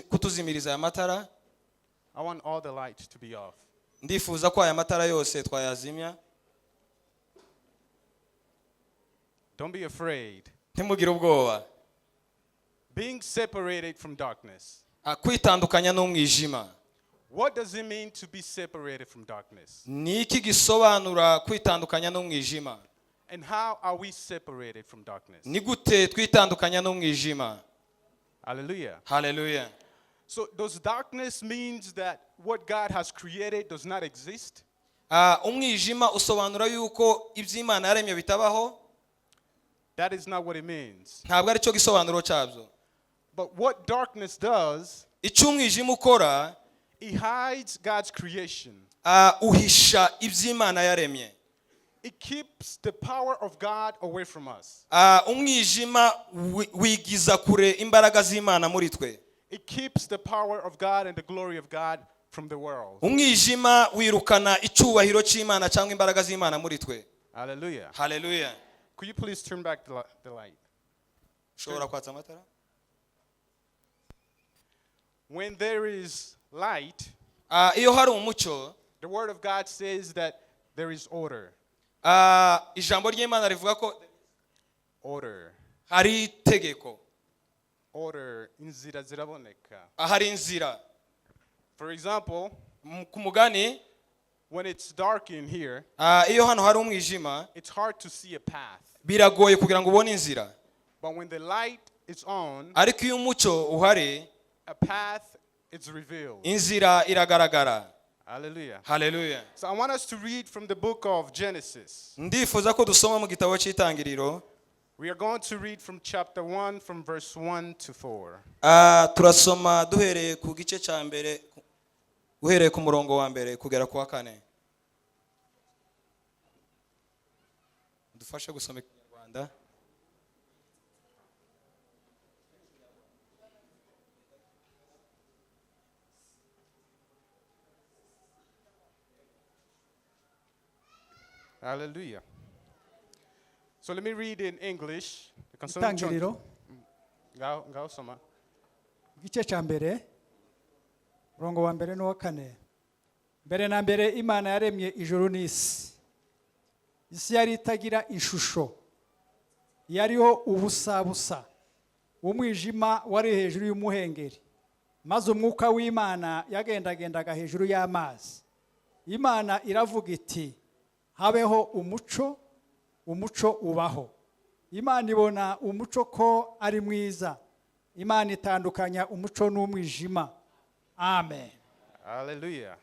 Kutuzimiriza aya matara. I want all the lights to be off. Ndifuza ko aya matara yose twayazimya. Don't be afraid. Ntimugire ubwoba. Being separated from darkness. Ah, kwitandukanya n'umwijima. What does it mean to be separated from darkness? Ni iki gisobanura kwitandukanya n'umwijima? And how are we separated from darkness? Ni gute twitandukanya n'umwijima? Hallelujah. Haleluya. So, does darkness means that what God has created does not exist? Ah, umwijima usobanura yuko iby'Imana yaremye bitabaho? That is not what it means. Ntabwo aricyo gisobanuro cyabyo. But what darkness does, Icyo umwijima ukora, it hides God's creation. Ah, uhisha iby'Imana yaremye. It keeps the power of God away from us. Ah, umwijima wigiza kure imbaraga z'Imana muri twe. It keeps the power of God and the glory of God from the world. Umwijima wirukana icyubahiro cy'Imana cyangwa imbaraga z'Imana muri twe. Hallelujah. Haleluya. Could you please turn back the light? Ushobora kwatsa amatara. When there is light, Ah, iyo hari umucyo, the Word of God says that there is order. Ah, ijambo ry'Imana rivuga ko Order. Hari itegeko. Order. Inzira ziraboneka. Ah, hari inzira. For example, Ku mugani, when it's dark in here, ah, iyo hano hari umwijima, it's hard to see a path. Biragoye kugira ngo ubone inzira. But when the light is on, Ariko iyo umucyo uhari, a path is revealed. Inzira iragaragara. Hallelujah. Haleluya. So I want us to read from the book of Genesis. Ndifuza ko dusoma mu gitabo cy'Itangiriro. We are going to read from chapter 1, from verse 1 to 4. Ah, turasoma duhereye ku gice cya mbere, uhereye ku murongo wa mbere kugera ku wa kane. Dufashe gusoma Ikinyarwanda. Hallelujah. So let me read in English. Itangiriro, Ngaho ngaho soma. Igice cya mbere, umurongo wa mbere n'uwa kane. Mbere na mbere Imana yaremye ijuru n'isi. Isi yari itagira ishusho, yariho ubusabusa, umwijima wari hejuru y'umuhengeri, maze umwuka w'Imana yagendagendaga hejuru y'amazi. Imana iravuga iti: "Habeho umuco." Umuco ubaho. Imana ibona umuco ko ari mwiza. Imana itandukanya umuco n'umwijima. Amen. Hallelujah.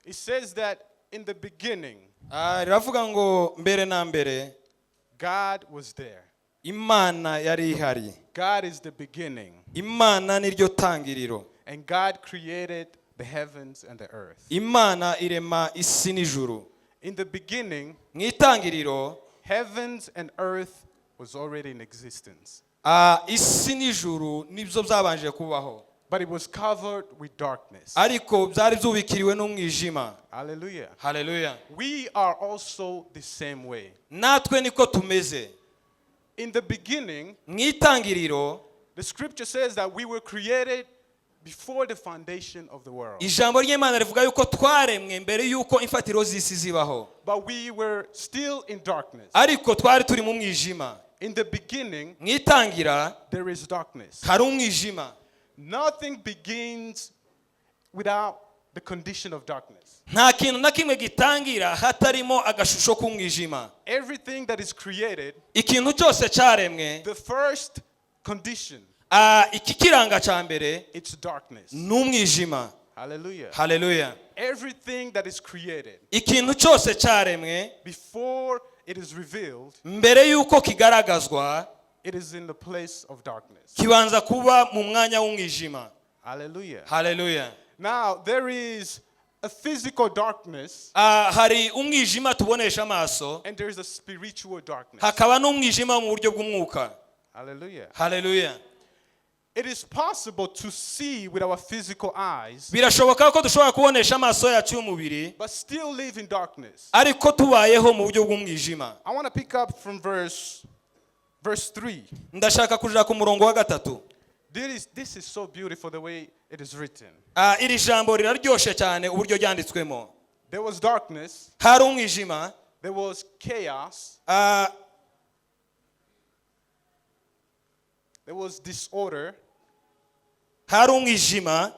It says that in the beginning, Ah, riravuga ngo mbere na mbere, God was there. Imana yari ihari. God is the beginning. Imana niryo tangiriro. And God created the heavens and the earth. Imana irema isi n'ijuru. In the beginning, Mu itangiriro, heavens and earth was already in existence. Ah, isi n'ijuru nibyo byabanje kubaho. But it was covered with darkness. Ariko byari byubikiriwe n'umwijima. Hallelujah. Haleluya. We are also the same way. Natwe niko tumeze. In the beginning, Mu itangiriro, the scripture says that we were created before the foundation of the world. Ijambo ry'Imana rivuga yuko twaremwe mbere yuko imfatiro z'isi zibaho. But we were still in darkness. Ariko twari turi mu mwijima. In the beginning, Mu itangira, there is darkness. Hari umwijima. Nothing begins without the condition of darkness. Nta kintu na kimwe gitangira hatarimo agashusho k'umwijima. Everything that is created, Ikintu cyose cyaremwe, the first condition, ah, ikikiranga cya mbere it's darkness. Ni umwijima. Hallelujah. Haleluya. Everything that is created, Ikintu cyose cyaremwe, before it is revealed, mbere y'uko kigaragazwa, it is in the place of darkness. Kibanza kuba mu mwanya w'umwijima. Hallelujah. Haleluya. Now, there is a physical darkness Ah, hari umwijima tubonesha amaso, and there is a spiritual darkness. Hakaba n'umwijima mu buryo bw'umwuka. Hallelujah. Haleluya. It is possible to see with our physical eyes, Birashoboka ko dushobora kubonesha amaso yacu y'umubiri, but still live in darkness. Ariko tubayeho mu buryo bw'umwijima. I want to pick up from verse 3. Ndashaka kuja ku murongo wa gatatu. This is so beautiful the way it is written. Ah, iri jambo riraryoshe cyane uburyo ryanditswemo. There was darkness, Hari umwijima, there was chaos, ah, there was disorder, hari umwijima,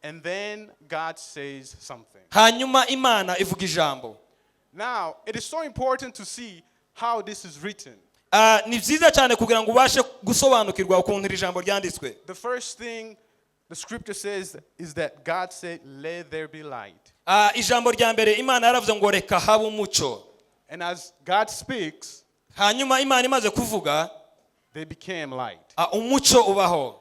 and then God says something. Hanyuma Imana ivuga ijambo. Now, it is so important to see how this is written. Ah, ni byiza cyane kugira ngo ubashe gusobanukirwa ukuntu iri jambo ryanditswe. The first thing the scripture says is that God said, "Let there be light." Ah, ijambo rya mbere Imana yaravuze ngo reka habe umucyo. And as God speaks, Hanyuma Imana imaze kuvuga, they became light. Ah, umucyo ubaho.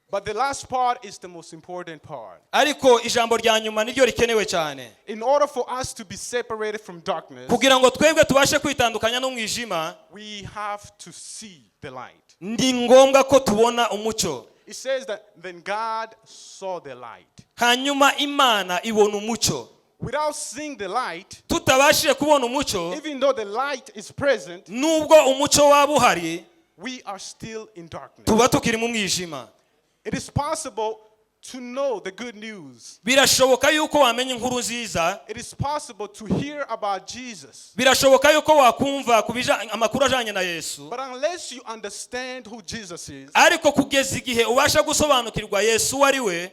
But the last part is the most important part. Ariko ijambo rya nyuma niryo rikenewe cyane. In order for us to be separated from darkness, Kugira ngo twebwe tubashe kwitandukanya n'umwijima, we have to see the light. Ni ngombwa ko tubona umucyo. It says that then God saw the light. Hanyuma Imana ibona umucyo. Without seeing the light, Tutabashije kubona umucyo, even though the light is present, nubwo umucyo waba uhari, we are still in darkness. Tuba tukiri mu mwijima. It is possible to know the good news. Birashoboka yuko wamenya inkuru nziza. It is possible to hear about Jesus. Birashoboka yuko wakumva ku amakuru ajanye na Yesu. But unless you understand who Jesus is, Ariko kugeza igihe ubasha gusobanukirwa Yesu uwo ari we,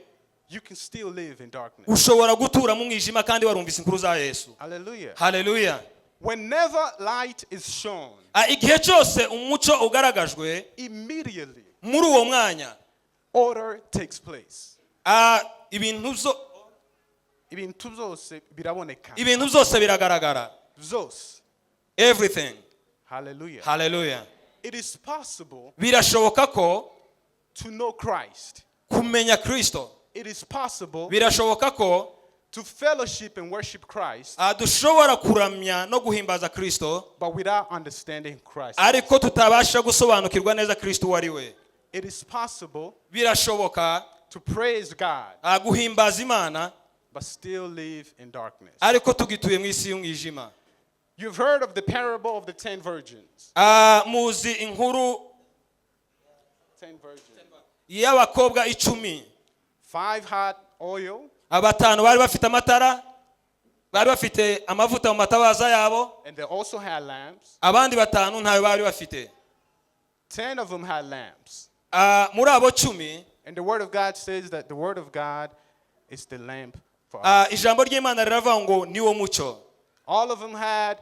you can still live in darkness. Ushobora gutura mu mwijima kandi warumvise inkuru za Yesu. Hallelujah. Haleluya. Whenever light is shown, Ah, igihe cyose umucyo ugaragajwe, immediately muri uwo mwanya, order takes place. Ah, ibintu zo Ibintu byose biraboneka. Ibintu byose biragaragara. Byose. Everything. Hallelujah. Haleluya. It is possible Birashoboka ko to know Christ. Kumenya Kristo. It is possible Birashoboka ko to fellowship and worship Christ, ah, dushobora kuramya no guhimbaza Kristo, but without understanding Christ. Ariko tutabasha gusobanukirwa neza Kristo uwo ari we. It is possible Birashoboka to praise God, ah, guhimbaza Imana, but still live in darkness. Ariko tugituye mu isi y'umwijima. You've heard of the parable of the 10 virgins. Ah, muzi inkuru 10 virgins. y'abakobwa 10. Five had oil, Batanu bari bafite amatara, bari bafite amavuta mu matabaza yabo, and they also had lamps. Abandi batanu ntayo bari bafite. 10 of them had lamps. Ah, muri abo 10, And the word of God says that the word of God is the lamp for us. Ah, ijambo ry'Imana riravuga ngo niwo mucyo. All of them had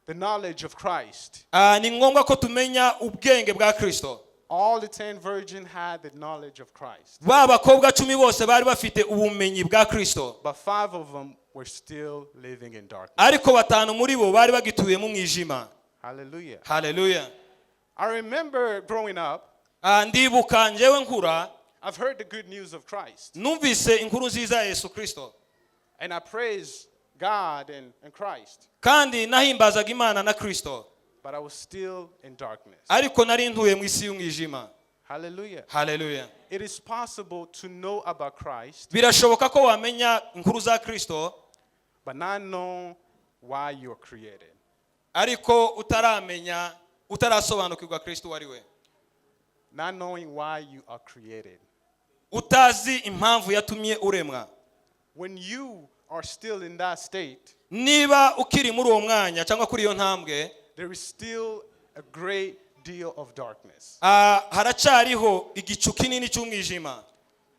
the knowledge of Christ. Ah, ni ngombwa ko tumenya ubwenge bwa Kristo. All the 10 virgins had the knowledge of Christ. Ba bakobwa 10 bose bari bafite ubumenyi bwa Kristo. But five of them were still living in darkness. Ariko batanu muri bo bari bagituye mu mwijima. Hallelujah. Haleluya. I remember growing up, Ah, ndibuka njyewe nkura, I've heard the good news of Christ. Numvise inkuru nziza ya Yesu Kristo. And I praise God and Christ. Kandi nahimbazaga Imana na Kristo. But I was still in darkness. Ariko nari ntuye mu isi y'umwijima. Hallelujah. Haleluya. It is possible to know about Christ, Birashoboka ko wamenya inkuru za Kristo, but not know why you are created. Ariko utaramenya utarasobanukirwa Kristo uwo ari we. Not knowing why you are created. Utazi impamvu yatumye uremwa. When you are still in that state, Niba ukiri muri uwo mwanya cyangwa kuri iyo ntambwe, there is still a great deal of darkness. Ah, haracyariho igicu kinini cy'umwijima.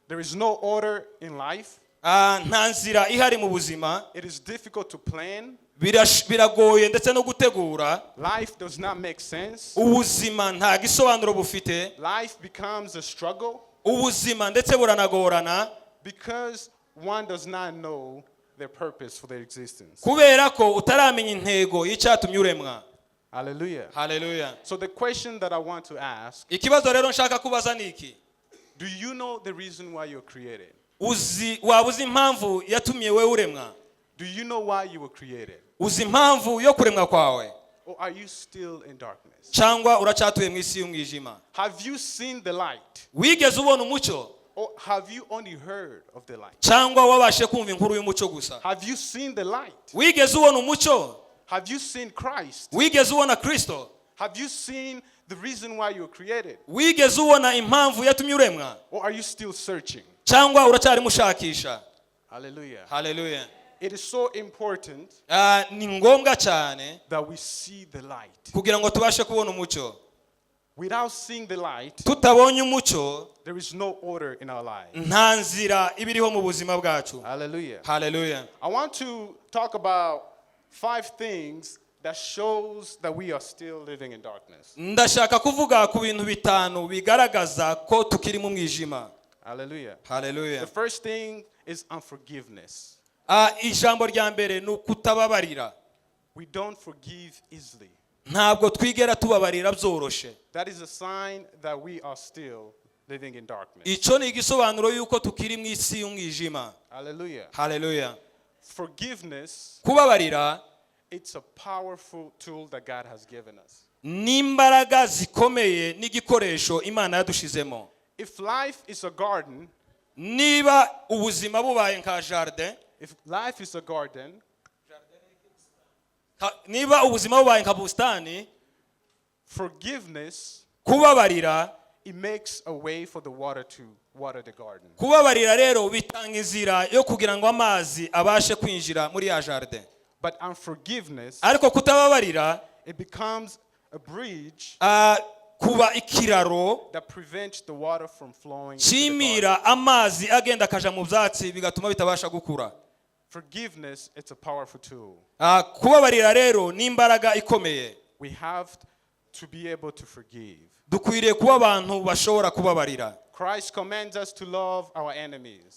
There is no order in life. Ah, nta nzira ihari mu buzima. It is difficult to plan. Biragoye ndetse no gutegura. Life does not make sense. Ubuzima nta gisobanuro bufite. Life becomes a struggle Ubuzima ndetse buranagorana, because one does not know their purpose for their existence. Kubera ko utaramenya intego y'icyatumye uremwa. Hallelujah. Haleluya. So the question that I want to ask, Ikibazo rero nshaka kubaza ni iki: do you know the reason why you're created? Uzi waba uzi impamvu yatumye wewe uremwa? Do you know why you were created? Uzi impamvu yo kuremwa kwawe? Or are you still in darkness? Cyangwa uracyatuye mu isi y'umwijima? Have you seen the light? Wigeze ubona umucyo? Or have you only heard of the light? Cyangwa wabashe kumva inkuru y'umucyo gusa? Have you seen the light? Wigeze ubona umucyo? Have you seen Christ? Wigeze ubona Kristo? Have you seen the reason why you were created? Wigeze ubona impamvu yatumye uremwa? Or are you still searching? Cyangwa uracyarimo ushakisha? Hallelujah. Haleluya. It is so important Ah, ni ngombwa cyane that we see the light. Kugira ngo tubashe kubona umucyo. Without seeing the light, Tutabonye umucyo, there is no order in our life. Nta nzira iba iriho mu buzima bwacu. Hallelujah. Haleluya. I want to talk about five things that shows that we are still living in darkness. Ndashaka kuvuga ku bintu bitanu bigaragaza ko tukiri mu mwijima. Hallelujah. Haleluya. The first thing is unforgiveness. Ah, ijambo rya mbere ni ukutababarira. We don't forgive easily. Ntabwo twigera tubabarira byoroshe. That is a sign that we are still living in darkness. Icyo ni igisobanuro y'uko tukiri mu isi y'umwijima. Hallelujah. Haleluya. Forgiveness, Kubabarira it's a powerful tool that God has given us. Ni imbaraga zikomeye n'igikoresho Imana yadushizemo. If life is a garden, Niba ubuzima bubaye nka jardin, if life is a garden, niba ubuzima bubaye nka busitani, forgiveness, kubabarira, it makes a way for the water to water the garden. Kubabarira rero bitanga inzira yo kugira ngo amazi abashe kwinjira muri ya jardin. But unforgiveness, Ariko kutababarira, it becomes a bridge kuba ikiraro that prevents the water from flowing into the garden. cyimira amazi agenda akaja mu byatsi, bigatuma bitabasha gukura. Forgiveness, it's a powerful tool. Kubabarira rero ni imbaraga ikomeye. We have to be able to forgive. Dukwiriye kuba abantu bashobora kubabarira. Christ commands us to love our enemies.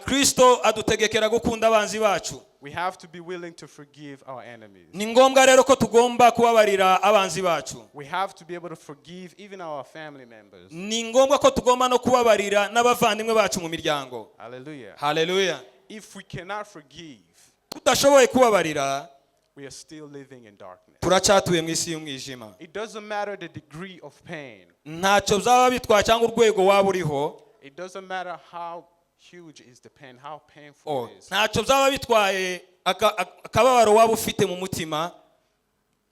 Kristo adutegekera gukunda abanzi bacu. We have to be willing to forgive our enemies. Ni ngombwa rero ko tugomba kubabarira abanzi bacu. We have to be able to forgive even our family members. Ni ngombwa ko tugomba no kubabarira n'abavandimwe bacu mu miryango. Hallelujah. Haleluya. If we cannot forgive, Tudashoboye kubabarira, we are still living in darkness. Turacyatuye mu isi y'umwijima. It doesn't matter the degree of pain. Ntacyo byaba bitwaye cyangwa urwego waba uriho. It doesn't matter how huge is the pain, how painful Oh, it is. ntacyo byaba bitwaye akababaro waba ufite mu mutima.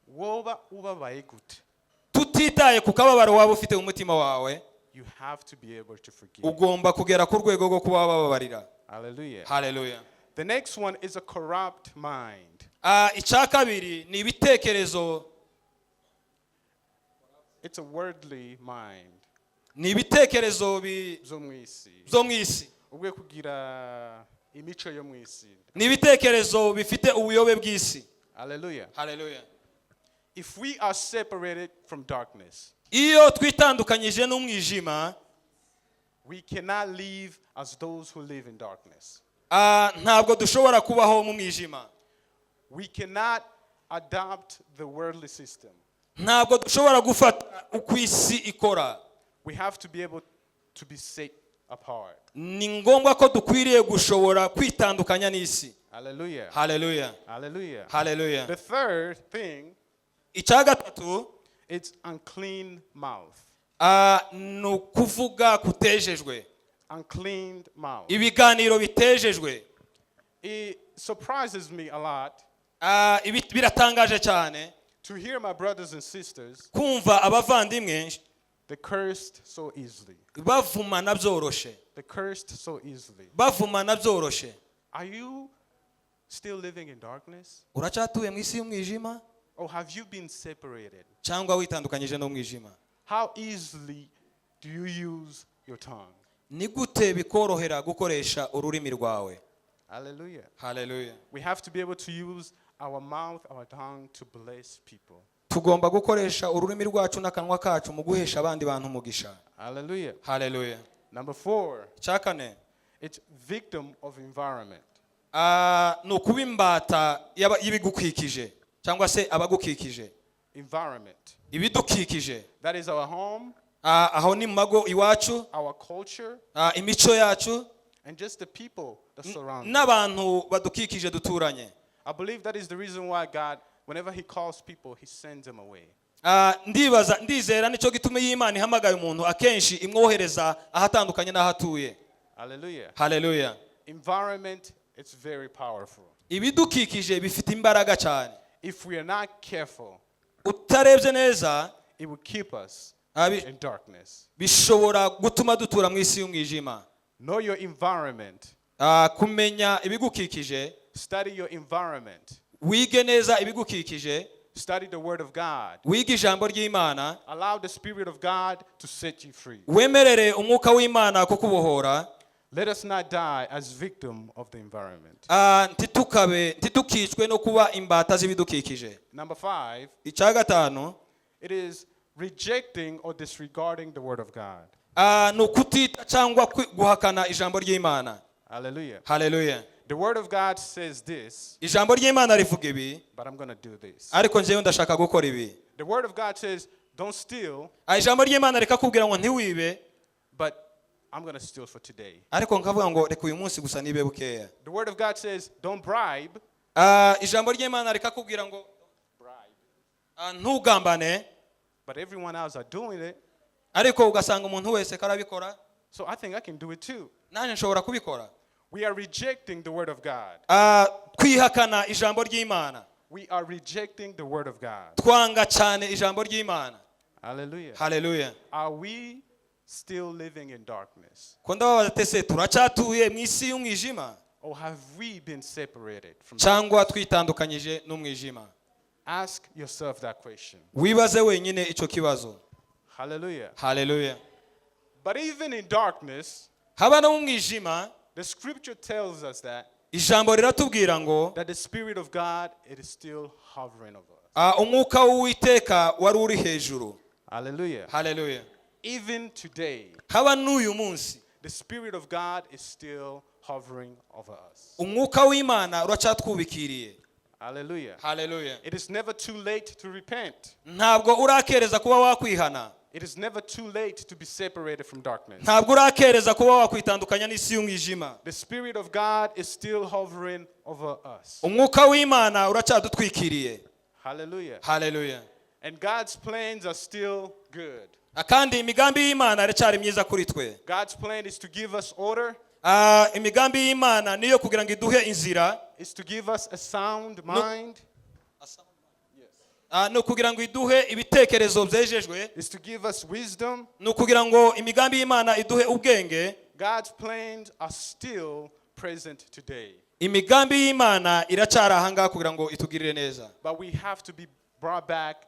Woba ubabaye gute? Tutitaye ku kababaro waba ufite mu mutima wawe, You have to be able to forgive. Ugomba kugera ku rwego rwo kuba wababarira. Hallelujah. Haleluya. The next one is a corrupt mind. Icya kabiri ni ibitekerezo. It's a worldly mind. Ni ibitekerezo Zo mu isi. Byo mu isi. Ubwe kugira imico yo mu isi. Ni ibitekerezo bifite ubuyobe bw'isi. Hallelujah. Haleluya. If we are separated from darkness, Iyo twitandukanyije n'umwijima, we cannot live as those who live in darkness. Ntabwo dushobora kubaho mu mwijima. We cannot adopt the worldly system. Ntabwo dushobora gufata uko isi ikora. We have to be able to be set apart. Ni ngombwa ko dukwiriye gushobora kwitandukanya n'isi. Hallelujah. Haleluya. Hallelujah. Haleluya. The third thing, Icya gatatu, it's unclean mouth. Ni ukuvuga kutejejwe. Unclean mouth. Ibiganiro bitejejwe. It surprises me a lot Biratangaje cyane to hear my brothers and sisters, kumva abavandimwe they cursed so easily. Bavumana byoroshe. They cursed so easily. Bavumana byoroshe. Are you still living in darkness? Uracyatuye mu isi y'umwijima? Or have you been separated? Cyangwa witandukanyije n'umwijima? How easily do you use your tongue? Ni gute bikorohera gukoresha ururimi rwawe? Hallelujah. Haleluya. We have to be able to use our mouth, our tongue to bless people. Tugomba gukoresha ururimi rwacu n'akanwa kacu mu guhesha abandi bantu umugisha. Hallelujah. Haleluya. Number four, Icya kane, it's victim of environment. Ni ukuba imbata y'ibigukikije cyangwa se abagukikije. Environment. Ibidukikije. That is our home, Aho ni mu mago iwacu, our culture, imico yacu, and just the people that surround us. N'abantu badukikije duturanye. I believe that is the reason why God, whenever He calls people, He sends them away. Ndibaza ndizera nicyo gituma iyo Imana ihamagaye umuntu akenshi imwohereza ahatandukanye n'aho atuye. Hallelujah. Haleluya. Environment, it's very powerful. Ibidukikije bifite imbaraga cyane. If we are not careful, Utarebye neza, It will keep us in darkness. Bishobora gutuma dutura mu isi y'umwijima. Know your environment. Kumenya ibigukikije. Study your environment. Wige neza ibigukikije. Study the Word of God. Wige ijambo ry'Imana. Allow the Spirit of God to set you free. Wemerere umwuka w'Imana kukubohora. Let us not die as victim of the environment. Ntitukabe ntitukicwe no kuba imbata z'ibidukikije. Number 5, Icya gatanu, it is rejecting or disregarding the Word of God. Ni ukutita cyangwa guhakana ijambo ry'Imana. Hallelujah. Haleluya. The Word of God says this, Ijambo ry'Imana rivuga ibi, but I'm going to do this. ariko njyewe ndashaka gukora ibi. The Word of God says, don't steal, Ijambo ry'Imana rikakubwira ngo ntiwibe, but I'm going to steal for today. ariko nkavuga ngo reka uyu munsi gusa nibe bukeya. The Word of God says, don't bribe, Ijambo ry'Imana rikakubwira ngo bribe, ntugambane, but everyone else are doing it, ariko ugasanga umuntu wese karabikora, so I think I can do it too. Nanjye nshobora kubikora. We are rejecting the Word of God. Twihakana ijambo ry'Imana. We are rejecting the Word of God. Twanga cyane ijambo ry'Imana. Hallelujah. Haleluya. Are we still living in darkness? Ko ndababaza tese turacyatuye mu isi y'umwijima, Or have we been separated from cyangwa twitandukanyije n'umwijima? Ask yourself that question. Wibaze wenyine icyo kibazo. Hallelujah. Haleluya. But even in darkness, Haba no mu mwijima, the scripture tells us that, ijambo riratubwira ngo that the Spirit of God, it is still hovering over us. Umwuka w'Uwiteka wari uri hejuru. Hallelujah. Haleluya. Even today, Haba n'uyu munsi, the Spirit of God is still hovering over us. umwuka w'Imana uracyatwubikiriye. Hallelujah. Haleluya. It is never too late to repent. Ntabwo urakereza kuba wakwihana. It is never too late to be separated from darkness. Ntabwo urakereza kuba wakwitandukanya n'isi y'umwijima. The Spirit of God is still hovering over us. Umwuka w'Imana uracyadutwikiriye. Hallelujah. Haleluya. And God's plans are still good. Kandi imigambi y'Imana iracyari myiza kuri twe. God's plan is to give us order, Imigambi y'Imana niyo kugira ngo iduhe inzira, is to give us a sound mind, ni ukugira ngo iduhe ibitekerezo byejejwe, is to give us wisdom. Ni ukugira ngo imigambi y'Imana iduhe ubwenge. God's plans are still present today. Imigambi y'Imana iracyari ahangaha kugira ngo itugirire neza. But we have to be brought back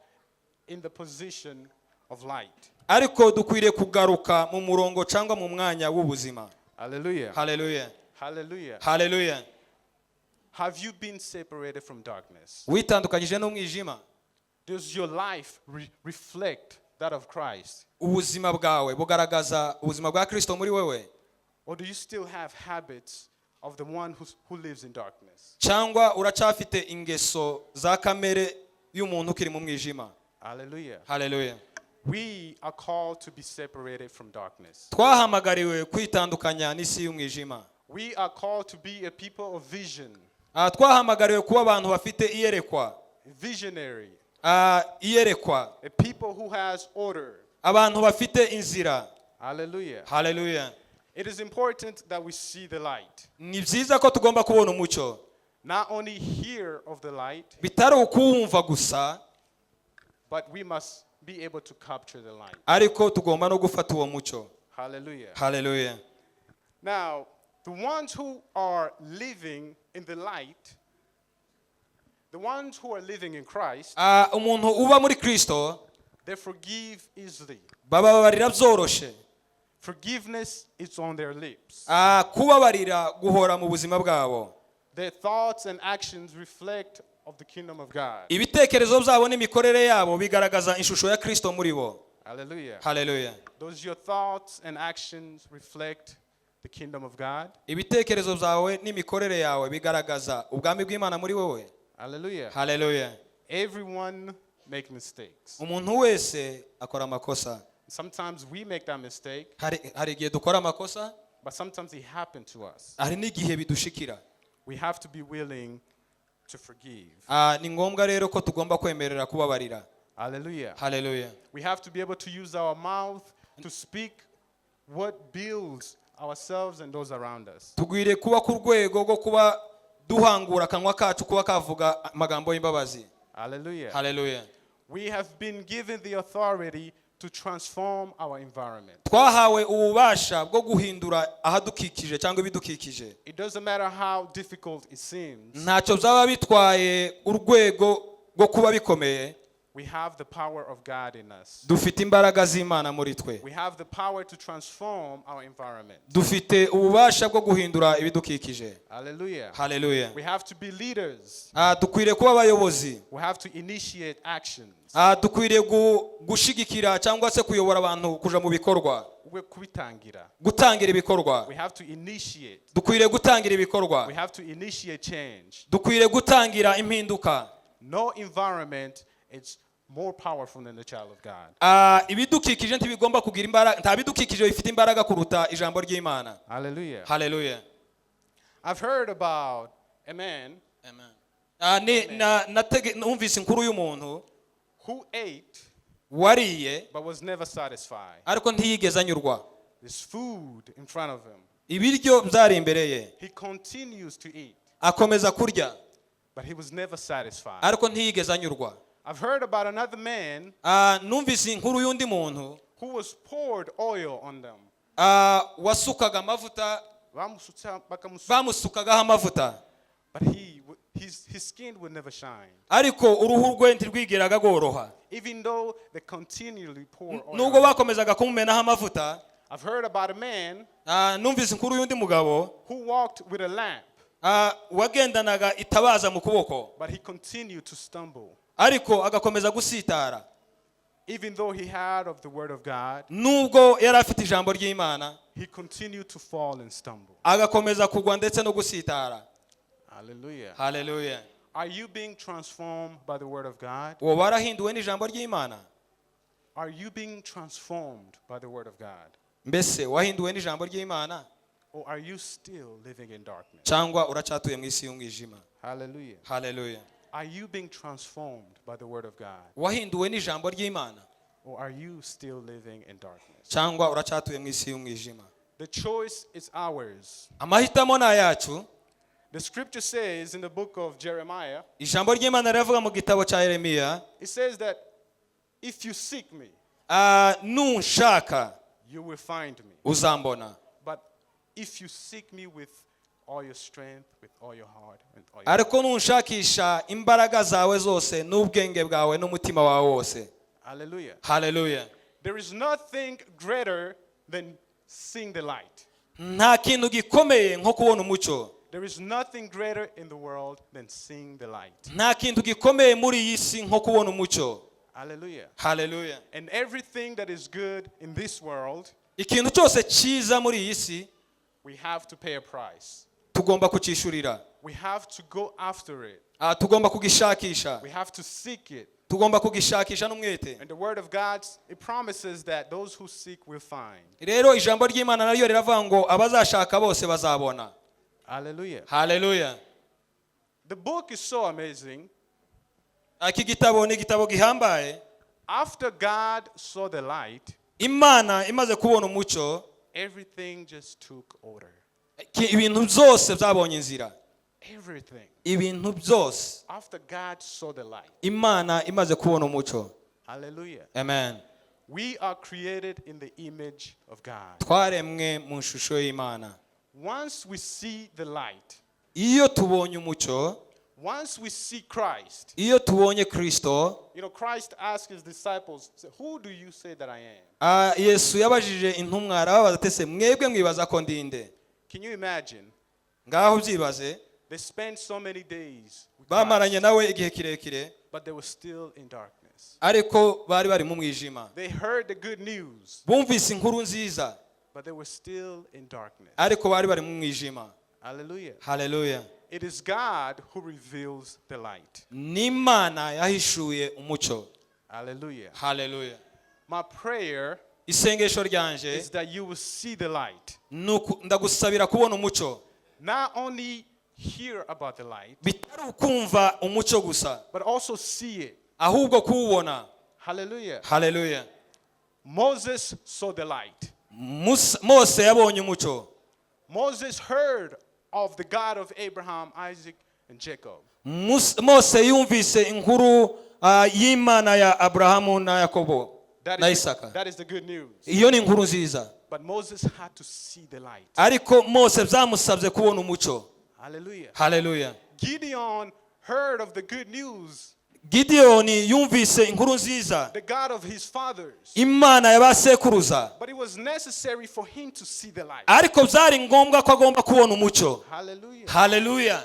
in the position of light. Ariko dukwiriye kugaruka mu murongo cyangwa mu mwanya w'ubuzima. Hallelujah. Haleluya. Hallelujah. Haleluya. Have you been separated from darkness? Witandukanyije n'umwijima? Does your life reflect that of Christ? Ubuzima bwawe bugaragaza ubuzima bwa Kristo muri wewe? Or do you still have habits of the one who lives in darkness? Cyangwa uracyafite ingeso za kamere y'umuntu ukiri mu mwijima? Hallelujah. Haleluya. We are called to be separated from darkness. Twahamagariwe kwitandukanya n'isi y'umwijima. We are called to be a people of vision, Twahamagariwe kuba abantu bafite iyerekwa. Visionary, Iyerekwa. A people who has order. Abantu bafite inzira. Hallelujah. Haleluya. It is important that we see the light. Ni byiza ko tugomba kubona umucyo. Not only hear of the light, Bitari ukuwumva gusa, but we must be able to capture the light. Ariko tugomba no gufata uwo mucyo. Hallelujah. Haleluya. Now, the ones who are living in the light, the ones who are living in Christ, Umuntu uba muri Kristo, they forgive easily. Bababarira byoroshe. Forgiveness is on their lips. Kubabarira guhora mu buzima bwabo. Their thoughts and actions reflect of the kingdom of God. Ibitekerezo byabo n'imikorere yabo bigaragaza ishusho ya Kristo muri bo. Hallelujah. Haleluya. Does your thoughts and actions reflect the kingdom of God? Ibitekerezo byawe n'imikorere yawe bigaragaza ubwami bw'Imana muri wowe? Hallelujah. Haleluya. Everyone make mistakes. Umuntu wese akora amakosa. Sometimes we make that mistake, Hari igihe dukora amakosa, but sometimes it happened to us. Hari n'igihe bidushikira. We have to be willing to forgive. Ni ngombwa rero ko tugomba kwemerera kubabarira. Hallelujah. Haleluya. We have to be able to use our mouth to speak what builds ourselves and those around us. Tugwiriye kuba ku rwego rwo kuba duhangura akanwa kacu kuba kavuga amagambo y'imbabazi. Hallelujah. Haleluya. We have been given the authority to transform our environment. Twahawe ububasha bwo guhindura ahadukikije cyangwa ibidukikije. It doesn't matter how difficult it seems. Ntacyo byaba bitwaye urwego rwo kuba bikomeye. We have the power of God in us. Dufite imbaraga z'Imana muri twe. We have the power to transform our environment. Dufite ububasha bwo guhindura ibidukikije. Hallelujah. Haleluya. We have to be leaders. Ah, dukwiriye kuba abayobozi. We have to initiate actions. Ah, dukwiriye gushigikira cyangwa se kuyobora abantu kuja mu bikorwa. We kubitangira. Gutangira ibikorwa. We have to initiate. Dukwiriye gutangira ibikorwa. We have to initiate change. Dukwiriye gutangira impinduka. No environment is more powerful than the child of God. Ah, ibidukikije ntibigomba kugira imbaraga, nta bidukikije bifite imbaraga kuruta ijambo ry'Imana. Hallelujah. Haleluya. I've heard about a man Ah, ni- na- numvise inkuru y'umuntu who ate wariye but was never satisfied. ariko ntiyigeze anyurwa. There's food in front of him. Ibiryo byari imbere ye. He continues to eat, Akomeza kurya, but he was never satisfied. ariko ntiyigeze anyurwa. I've heard about another man Ah, numvise inkuru y'undi muntu who was poured oil on them. ah, wasukaga amavuta. Bamusukagaho amavuta. But his skin would never shine. Ariko uruhu rwe ntirwigeraga rworoha. Even though they continually pour oil Nubwo on him. Bakomezaga kumumenaho amavuta. I've heard about a man Ah, numvise inkuru y'undi mugabo who walked with a lamp, ah, wagendanaga itabaza mu kuboko, but he continued to stumble. Ariko agakomeza gusitara. Even though he had of the word of God, Nubwo yari afite ijambo ry'Imana, he continued to fall and stumble. Agakomeza kugwa ndetse no gusitara. Hallelujah. Haleluya. Are you being transformed by the word of God? Uwo warahinduwe n'ijambo ry'Imana? Are you being transformed by the word of God? Mbese wahinduwe n'ijambo ry'Imana? Or are you still living in darkness? Cyangwa uracyatuye mu isi y'umwijima? Hallelujah. Haleluya. Are you being transformed by the word of God? Wahinduwe n'ijambo ry'Imana? Or are you still living in darkness? Cyangwa uracyatuye mu isi y'umwijima? The choice is ours. Amahitamo ni ayacu. The scripture says in the book of Jeremiah, Ijambo ry'Imana riravuga mu gitabo cya Yeremiya, it says that if you seek me, ah, nunshaka you will find me. Uzambona. But if you seek me with all your strength, with all your heart, and all your Ariko nunshakisha imbaraga zawe zose n'ubwenge bwawe n'umutima wawe wose. Hallelujah. Haleluya. There is nothing greater than seeing the light. Nta kintu gikomeye nko kubona umucyo. There is nothing greater in the world than seeing the light. Nta kintu gikomeye muri iyi si nko kubona umucyo. Hallelujah. Haleluya. And everything that is good in this world, Ikintu cyose cyiza muri iyi si, we have to pay a price. Tugomba kucyishurira. We have to go after it. Ah, tugomba kugishakisha. We have to seek it. Tugomba kugishakisha n'umwete. And the word of God, it promises that those who seek will find. Rero ijambo ry'Imana naryo riravuga ngo abazashaka bose bazabona. Hallelujah. Haleluya. The book is so amazing. Iki gitabo ni igitabo gihambaye. After God saw the light, Imana imaze kubona umucyo, everything just took order. Ibintu byose byabonye inzira. Everything. Ibintu byose. After God saw the light. Imana imaze kubona umucyo. Hallelujah. Amen. We are created in the image of God. Twaremwe mu ishusho y'Imana. Once we see the light, Iyo tubonye umucyo, once we see Christ, iyo tubonye Kristo, Christ asked his disciples, say, "Who do you say that I am?" Ah, Yesu yabajije intumwa arababaza ati ese mwebwe mwibaza ko ndinde? Can you imagine? Ngaho byibaze. They spent so many days with Bamaranye Christ, nawe igihe kirekire, but they were still in darkness. Ariko bari bari mu mwijima. They heard the good news, Bumvise inkuru nziza, but they were still in darkness. Ariko bari bari mu mwijima. Hallelujah. Haleluya. It is God who reveals the light. N'Imana yahishuye umucyo. Hallelujah. Haleluya. My prayer Isengesho ryanje is that you will see the light. Ndagusabira kubona umucyo. Not only hear about the light, Bitari ukumva umucyo gusa, but also see it. Ahubwo kuwubona. Hallelujah. Haleluya. Moses saw the light. Mose yabonye umucyo. Moses heard of the God of Abraham, Isaac, and Jacob. Mose yumvise inkuru y'Imana ya Aburahamu na Yakobo That na is, Isaka. that is the good news. Iyo ni inkuru nziza. But Moses had to see the light. Ariko Mose byamusabye kubona umucyo. Hallelujah. Haleluya. Gideon heard of the good news, Gideyoni yumvise inkuru nziza, the God of his fathers. Imana ya ba sekuruza. But it was necessary for him to see the light. Ariko byari ngombwa ko agomba kubona umucyo. Hallelujah. Haleluya.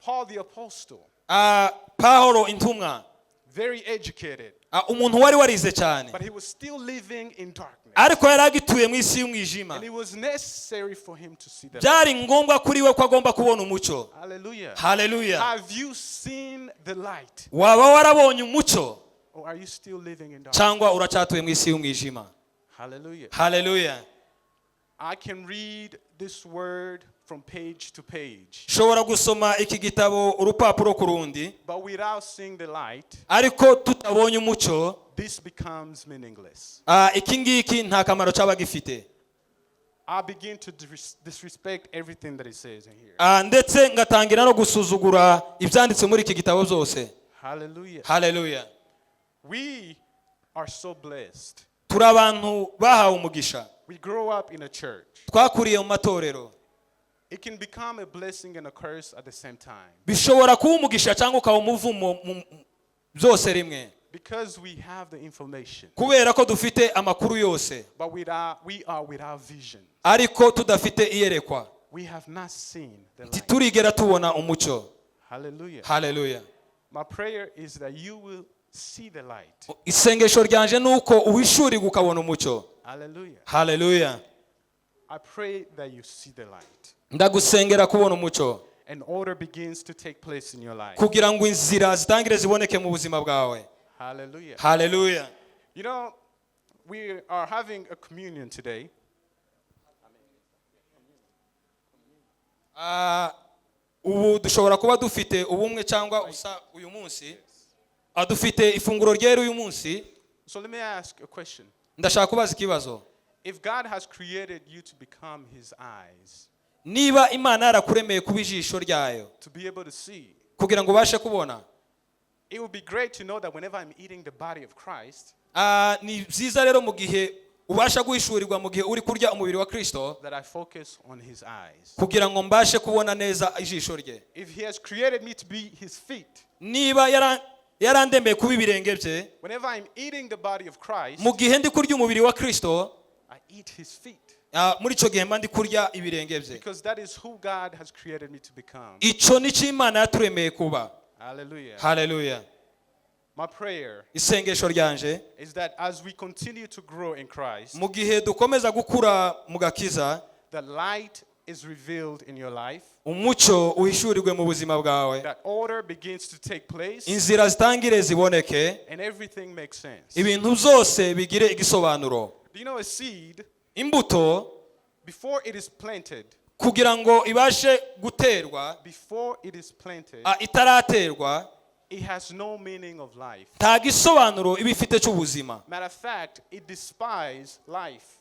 Paul the apostle, Pawulo intumwa, very educated, umuntu wari warize cyane, but he was still living in darkness. Ariko yari agituye mu isi y'umwijima. And it was necessary for him to see the light. Byari ngombwa kuri we ko agomba kubona umucyo. Hallelujah. Haleluya. Have you seen the light? Waba warabonye umucyo, Or are you still living in darkness? cyangwa uracyatuye mu isi y'umwijima? Hallelujah. Haleluya. I can read this word from page to page, Nshobora gusoma iki gitabo urupapuro ku rundi, but without seeing the light, ariko tutabonye umucyo, this becomes meaningless. Iki ngiki nta kamaro cyaba gifite. I begin to disrespect everything that it says in here. Ndetse ngatangira no gusuzugura ibyanditse muri iki gitabo byose. Hallelujah. Haleluya. We are so blessed. Turi abantu bahawe umugisha. We grow up in a church. Twakuriye mu matorero. It can become a blessing and a curse at the same time Bishobora kuba umugisha cyangwa ukaba umuvumo byose rimwe, because we have the information, kubera ko dufite amakuru yose, but we are without vision. Ariko tudafite iyerekwa. We have not seen the light. Ntiturigera tubona umucyo. Hallelujah. Haleluya. My prayer is that you will see the light. Isengesho ryanje ni uko uhishurirwa ukabona umucyo. Hallelujah. Haleluya. I pray that you see the light Ndagusengera kubona umucyo, and order begins to take place in your life. Kugira ngo inzira zitangire ziboneke mu buzima bwawe. Hallelujah. Haleluya. We are having a communion today. Ubu dushobora kuba dufite ubumwe cyangwa usa uyu munsi. Dufite ifunguro ryera uyu munsi. So let me ask a question. Ndashaka kubaza ikibazo. If God has created you to become his eyes, Niba Imana yarakuremeye kuba ijisho ryayo, to be able to see, kugira ngo ubashe kubona, it would be great to know that whenever I'm eating the body of Christ, Ni byiza rero mu gihe ubasha guhishurirwa mu gihe uri kurya umubiri wa Kristo, that I focus on his eyes. Kugira ngo mbashe kubona neza ijisho rye. If he has created me to be his feet, Niba yarandemeye kuba ibirenge bye, whenever I'm eating the body of Christ, mu gihe ndi kurya umubiri wa Kristo, I eat his feet. Muri icyo gihe mba ndi kurya ibirenge bye. Because that is who God has created me to become. Icyo ni cyo Imana yaturemeye kuba. Hallelujah. Haleluya. My prayer Isengesho ryanje, is that as we continue to grow in Christ, mu gihe dukomeza gukura mu gakiza, the light is revealed in your life, umucyo uhishurirwe mu buzima bwawe, that order begins to take place, inzira zitangire ziboneke, and everything makes sense. Ibintu byose bigire igisobanuro. Do you know a seed, Imbuto, before it is planted, kugira ngo ibashe guterwa, before it is planted, itaraterwa, it has no meaning of life. Nta gisobanuro iba ifite cy'ubuzima. Matter of fact, it despises life.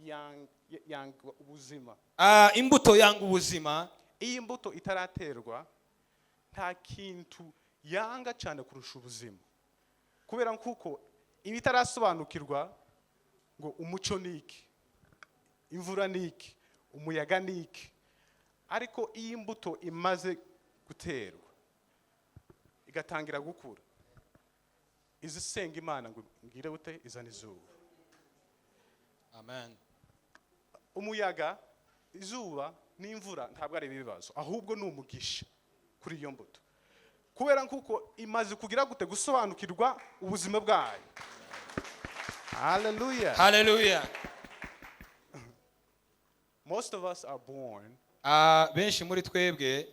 Yang, yang ubuzima. Imbuto yanga ubuzima. Iyi mbuto itaraterwa nta kintu yanga cyane kurusha ubuzima, kubera kuko iba itarasobanukirwa ngo umucyo ni iki, imvura ni iki, umuyaga ni iki. Ariko iyo imbuto imaze guterwa igatangira gukura, izisenga Imana ngo ngire bute izana izuba. Amen. Umuyaga, izuba n'imvura ntabwo ari ibibazo, ahubwo ni umugisha kuri iyo mbuto, kubera kuko imaze kugira gute gusobanukirwa ubuzima bwayo. Hallelujah. Hallelujah. Most of us are born Benshi muri twebwe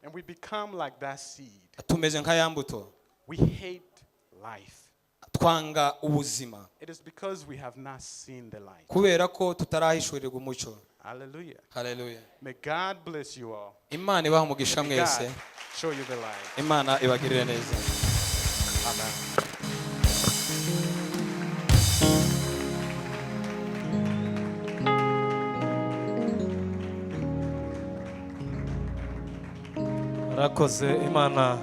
and we become like that seed. Tumeze nka ya mbuto. We hate life. Twanga ubuzima. It is because we have not seen the light. Kubera ko tutarahishurirwa umucyo. Hallelujah. Hallelujah. May God bless you all. Imana ibahe umugisha May mwese. God show you the light. Imana ibagirire neza. Amen. Murakoze. Imana